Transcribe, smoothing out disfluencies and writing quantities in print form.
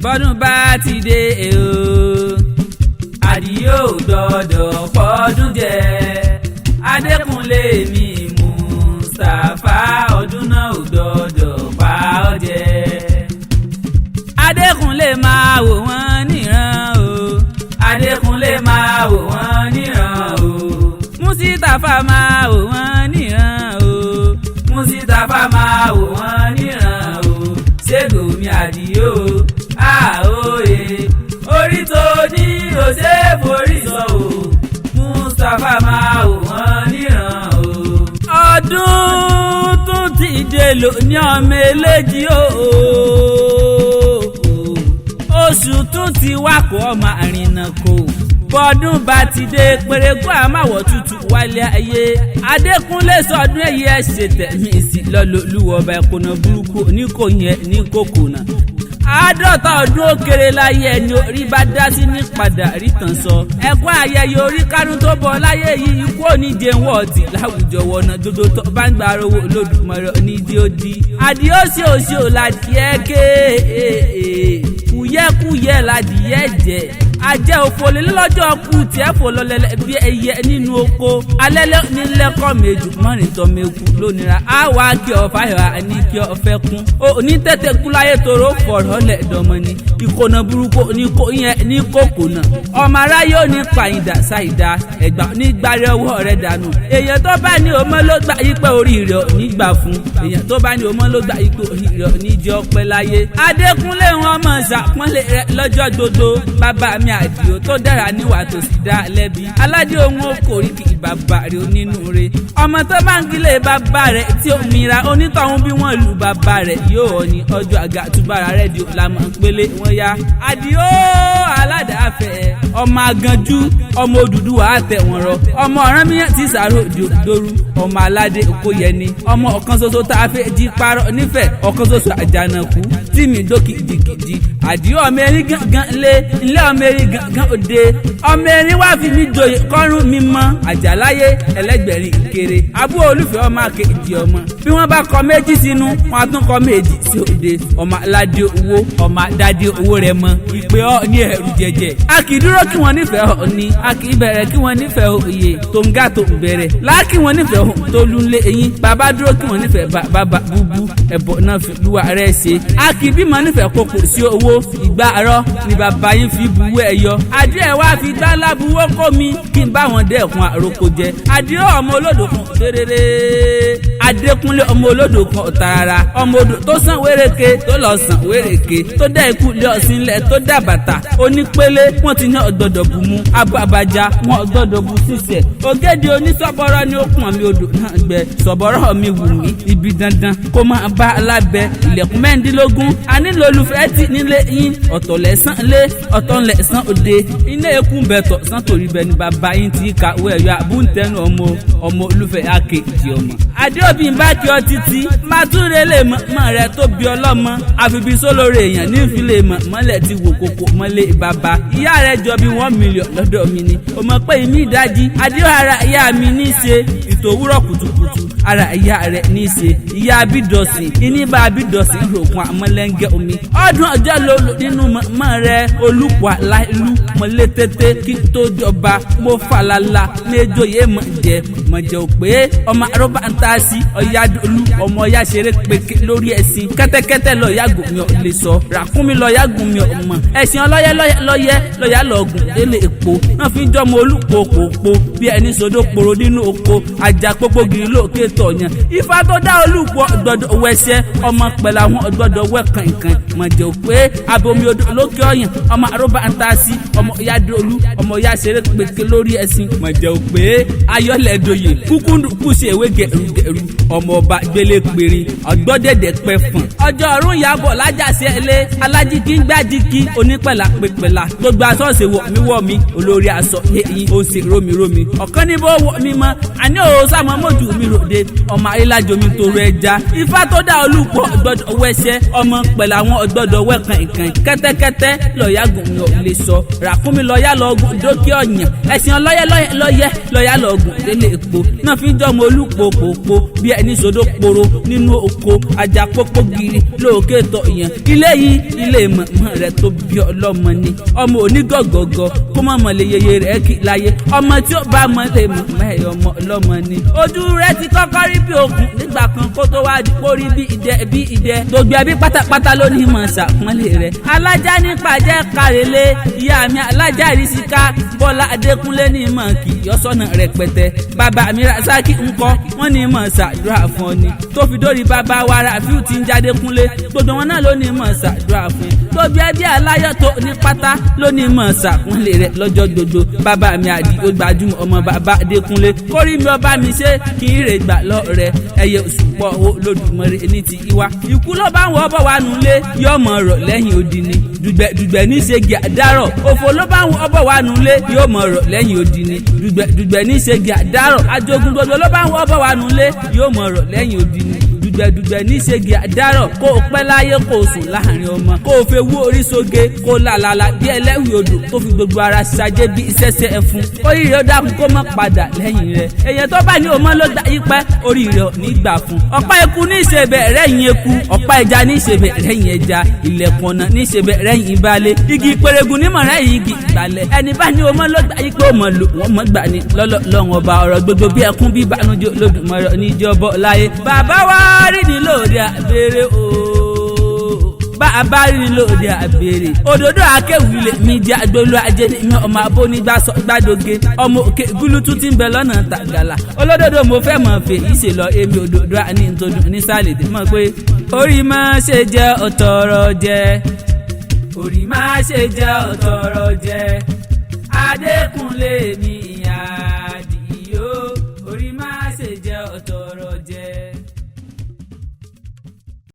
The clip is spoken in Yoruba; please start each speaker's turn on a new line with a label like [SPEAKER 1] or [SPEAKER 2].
[SPEAKER 1] Bọ́dún bá ti dé o, Àdìó gbọ́dọ̀ pọ́dún jẹ. Adékúnlé mi Mustapha, ọdún náà ò gbọ́dọ̀ pa ọ́ jẹ. Adékúnlé máa wò wọ́n níran o. Adékúnlé máa wò wọ́n níran o. Mustapha máa wò wọ́n níran o. Mustapha máa wò wọ́n níran o. Ṣégomi Àdìó àóye orí tó ní òṣè forí sọ o. Mustapha máa wò wọ́n níran o. Ọdún tún ti dé lóní ọmọ eléjì o, oṣù tún ti wá kó ọmọ àrìnà kò. Bọ́dún bá ti dé pérégún àmàwọ̀ tutù wálé ayé. Adékúnlé sọdún èyí ẹ̀ ṣe tẹ̀mí sí lọ́lọ́lúwọ̀ ọba ẹ̀kọ́nà burúkú oníkòyẹn ní kòkònà. 50 ọdún ó kéré láyé ẹni orí bá dá sí ní padà rítàn sọ. Ẹ̀kọ́ ayẹyẹ orí kánú tó bọ̀ láyé yìí, ikú oníje wọ́ọ̀tì láwùjọ wọ̀nà dodo tó bá ń gba owó Olódùmarè oníjẹ́ ó di. Àdìó sí òsì òlàdìẹ ké kùyẹ́kùyẹ́ ládìyẹ jẹ́ ajẹ́ òfò lélọ́jọ́ kù tiẹ̀ fò lọ́lẹ́lẹ́ bí ẹyẹ nínú oko alẹ́lẹ́ nílẹ́kọ̀ méjì mọ́rin tọ́ mẹ́kù lónìí. Á wá kí ọ fáyọ̀ ní kí ọ fẹ́ kún ó ní tètè kú láyé tóró fọ̀rọ̀ lẹ̀ dọ́mọ ni ìkònà burúkú ní kò yẹn ní kòkònà ọmọ aráyé ò ní pàyìndà ṣàìdá ẹ̀gbà nígbàrẹ́ ọwọ́ rẹ̀ dànù. Èèyàn tó bá ní ọmọ ló gbà yípẹ́ orí rẹ̀ nígbà fún, èèyàn tó bá ní ọmọ ló gbà yípẹ́ orí rẹ̀ níjẹ́ ọpẹ́ láyé. Adékúnlé wọn mọ̀ ṣàpọ́nlé rẹ̀ lọ́jọ́ gbogbo. Bàbá mi Àdìó tó dára níwà tó sì dá lẹ́bi aládé ohun okòríkì bàbá rẹ̀ onínú rẹ̀. Ọmọ tó bá ń kílé bàbá rẹ̀ tí ó mira onítọ̀hún bí wọ́n lu bàbá rẹ̀ yóò ní ọjọ́ àga túbára rẹ̀ di làmọ́ pélé wọn yá. Àdìó aládàáfẹ́ ọmọ aganjú ọmọ Odùduwà àtẹ̀wọ̀n rọ ọmọ Ọ̀rànmíyàn ti sàrò dòdòrú ọmọ aládé Okóyẹni ọmọ ọ̀kan ṣoṣo tá a fẹ́ jí parọ́ nífẹ̀ẹ́ ọ̀kan ṣoṣo àjànàkú tí mi dó kìjìkìjì. Àdìó ọmọ erin gangan lé ilé ọmọ erin gangan òde ọmọ erin wá fi mí joyè kọ́rùn mi mọ́ àjàláyé ẹlẹ́gbẹ̀rin ìkéré abúlé olùfẹ́ ọmọ akéjì ọmọ bí wọ́n bá kọ méjì sínú wọn á tún kọ méjì sí òde ọmọ aládé owó ọmọ adádé owó rẹ mọ ìpè ọ ní ẹrù jẹjẹ. A kì í dúró kí wọ́n nífẹ̀ẹ́ ọ ní, a kì í bẹ̀rẹ̀ kí wọ́n nífẹ̀ẹ́ òye tó ń gà tó ń bẹ̀rẹ̀ láàkì wọ́n nífẹ̀ẹ́ ohun tó lu lé eyín bàbá dúró kí wọ́n nífẹ̀ẹ́ bàbá búbú ẹ̀bọ̀ náà fi lúwa rẹ̀ ṣe. A kì í bímọ nífẹ̀ẹ́ kókò sí owó ìgbà àárọ̀ ni bàbá yín fi buwú ẹ̀ yọ. Adìẹ wá fi gbá lábuwó kó mi kí n bá wọn dẹ́kun àròkọ jẹ. Adìẹ ọmọ olódò kan téréré, Adékúnlé ọmọ olódò kan tààrà ọmọ odò tó sàn wéreke tó lọ sàn wéreke tó dá ikú lé ọsìn lẹ tó dá bàtà onípele wọn ti ní ọgbọdọ bù mú abo àbàjá wọn ọgbọdọ bù sísẹ. Ògèdè onísọbọrọ ni ó pọn mi odò náà gbẹ sọbọrọ mi wù mí ibi dandan kó máa bá alábẹ ilẹ̀kùn 16 anílò olùfẹ́ tì nílé yín ọ̀tọ̀ lẹ́sàn lé ọ̀tọ̀ lẹ́sàn òde iná ekun bẹ̀tọ̀ sàn torí bẹ ní bàbá yín ti kàwé ẹ̀yọ àbúntẹ́nu ọmọ ọmọ olùfẹ́ àkejì ọmọ. Adéòbí ń bá kí ọ títí máa túre lè mọ̀ rẹ tó bí ọlọ́mọ àfibí sólórí èèyàn ní ìfilè mọ̀ mọ́lẹ̀ ti wò kókó mọ́lẹ̀ bàbá ìyá rẹ̀ jọ bí 1 million lọ́dọ̀ mi ni o mọ̀ pé ìmí ìdájí adéhùn ara ìyá mi ní í ṣe ìtòwúrọ̀ kùtùkùtù ara ìyá rẹ̀ ní í ṣe ìyá abídọ̀sìn ìníbà abídọ̀sìn rògùn àmọ́lẹ́ngẹ́ omi ọdún ọjọ́ ló lò nínú mọ́ rẹ olùpọ̀ aláìlú mọ́lẹ̀ tètè kí tó jọba mo falala méjòyè mọ̀ jẹ mọ̀ jẹ ò pé ọmọ arọ́bà ń ta sí ọ̀yádolú ọmọ ọ̀yá ṣeré pèké lórí ẹ̀sìn kẹ́tẹ́kẹ́tẹ́ lọ́ọ̀yà gùn mi ò lè sọ ràkúnmí lọ́ọ̀yà gùn mi ò mọ̀ ẹ̀sìn ọlọ́yẹ lọ́yẹ lọ́yà lọ́ọ̀gùn délé èpo náà fi ń jọmọ olùpòpòpò bí ẹni sọdọ poro nínú oko ajá pópó gírí lókè tọ̀yàn ifá tó dá olùpọ̀ gbọ́dọ̀ wẹsẹ̀ ọmọ pẹ̀lú àwọn gbọ́dọ̀ wẹ̀ kànkàn mọ̀jẹ̀ pé abomi odò lókè ọ̀yàn ọmọ arúgbó ń ta sí ọmọ ìyá dolú ọmọ ìyá ṣeré pèké lórí ẹ̀sìn mọ̀jẹ̀ pé ayọ̀lẹ̀dọ̀yè kúkúndùkú ṣe ewé gẹ̀rúgẹ̀rú ọmọ ọba gbélé perin ọgbọ́dẹ̀dẹ̀ pẹ́ fún. Ọjọ́ ọ̀run yàbọ̀ lájàsí ẹlẹ́ alájíkí ń gbájíkí onípẹ̀lá pẹ̀pẹ̀lá gbogbo aṣọ ṣe wọ̀ mí wọ̀ mí olórí aṣọ yẹ̀yìn ó ṣe rómirómi. Ọ̀kan níbo wọ̀ mí mọ́ àní òun sàmọ́ mójú mi ròde ọmọ ayélujára mi toro ẹja. Ifá tó dá olùpọ̀ gbọ́dọ̀ wẹṣẹ́ ọmọ pẹ̀lú àwọn ọgbọ́dọ̀ wẹ̀kan ìkàn kẹ́tẹ́kẹ́tẹ́ lọ́ọ̀yà gùn mi ò lè sọ ràkúnmí lọ́ọ̀yà lọ́ọ̀gùn dókè ọ̀yàn ẹ̀sìn ọlọ́yẹ lọ́yẹ lọ́yà lọ́ọ̀gùn délé èpo. elépo náà fi ń jọmọ olùpòpòpò bí ẹni sodó poro nínú oko ajá pópó giri lóòkè tọ ìyẹn. Ilé yìí ilé mọ̀mọ́ rẹ̀ tó bí ọlọ́mọ ni, ọmọ onígọ̀gọ̀gọ̀ kó mọ̀ mọ̀ lè yeye rẹ̀ kí láyé, ọmọ tí ó bá mọ̀ lè mọ̀ mẹ́ ọmọ ọlọ́mọ ni. Ojú rẹ̀ ti kọ́kọ́ rí bí òkun nígbà kan kó tó wá di pórí bí ìdẹ bí ìdẹ. Gbogbo ẹbí pátápátá ló ní mọ̀ ṣàpọ́nlé rẹ̀. Alájà nípa jẹ́ kárẹ́lé, ìyá mi alájà ìrísíká Bọ́lá Adékúnlé ní mọ̀ kì yọ́sọ̀nà rẹpẹtẹ. Bàbá mi Rasaki ńkọ́, wọ́n ní mọ̀ ṣàdúrà fún ọ ni. Tó fi dórí bàbá wa Rafiu ti ń jáde kúnlé, gbogbo wọn náà ló ní mọ̀ ṣàdúrà fún ẹ. Gbogbo ẹbí aláyọ̀ tó ní pátá ló ní mọ̀ ṣàpọ́nlé rẹ̀ lọ́jọ́ gbogbo. Bàbá mi Àdìó gbajúmọ̀ ọmọ bàbá Adékúnlé, kórí mi ọba mi ṣe kí n rè gbà lọ rẹ ẹyẹ òṣùpọ̀ Olódùmarè ní ti ìwà. Ikú ló bá ń wọ bọ̀ wá nulẹ̀ yóò mọ̀ rọ̀ lẹ́yìn odi ni. Dùgbẹ̀dùgbẹ̀ ní ṣègi àdárọ̀, òfò ló bá ń wọ bọ̀ wá nulẹ̀ yóò mọ̀ rọ̀ lẹ́yìn odi ni. Dùgbẹ̀dùgbẹ̀ ní ṣègi àdárọ̀, ajogun gbogbo ló bá ń wọ bọ̀ wá nulẹ̀ yóò mọ̀ rọ̀ lẹ́yìn odi ni. Dùgbẹ̀dùgbẹ̀ ní ṣègi àdárọ̀, kó o pẹ́ láyé kó o sùn láàrin ọmọ, kó o fẹ́ wú orí sóge, kó o làlàlà bí ẹlẹ́wì odò tó fi gbogbo ara ṣajé bí sẹ́sẹ́ ẹfun. Orí rẹ̀ ó dákun kó má padà lẹ́yìn rẹ̀. Èèyàn tó bá ní o mọ́ ló gbà yípẹ́, orí rẹ̀ ò ní gbà fún. Ọ̀pá eku ní ìṣebẹ̀ rẹ̀yìn eku, ọ̀pá ẹja ní ìṣebẹ̀ rẹ̀yìn ẹja, ilẹ̀kùn ọ̀nà ní ìṣebẹ̀ rẹ̀yìn balẹ̀, igi ìpẹrẹgùn nímọ̀ rẹ̀yìn igi ìgbàlẹ̀. Ẹni bá ní o mọ́ ló gbà yípẹ́, ó mọ̀ lò wọ́n mọ̀ gbà ní lọ́lọ́lọ́run ọba. Ọ̀rọ̀ gbogbo bí ẹkún bí ìbànújẹ́ Olódùmarè níjọbọ̀ láyé. Bàbá wa rí ni lóde àbèrè ooo, bá a bá rí ni lóde àbèrè. Òdòdó akéwì lè mi jẹ́ agbolú ajé ní mi, ọmọ abónígbà sọ gbàdóge, ọmọ òkè gúlútú ti ń bẹ lọ́nà tàgàlà. Olódodo mo fẹ́ mọ̀ fè yìí ṣe lọ, èmi òdòdó àní ntòdùn nísàlẹ̀ tí mọ̀ pé orí máa ṣe jẹ́ ọ̀tọ̀rọ̀ jẹ́, orí máa ṣe jẹ́ ọ̀tọ̀rọ̀ jẹ́, Adékúnlé mi.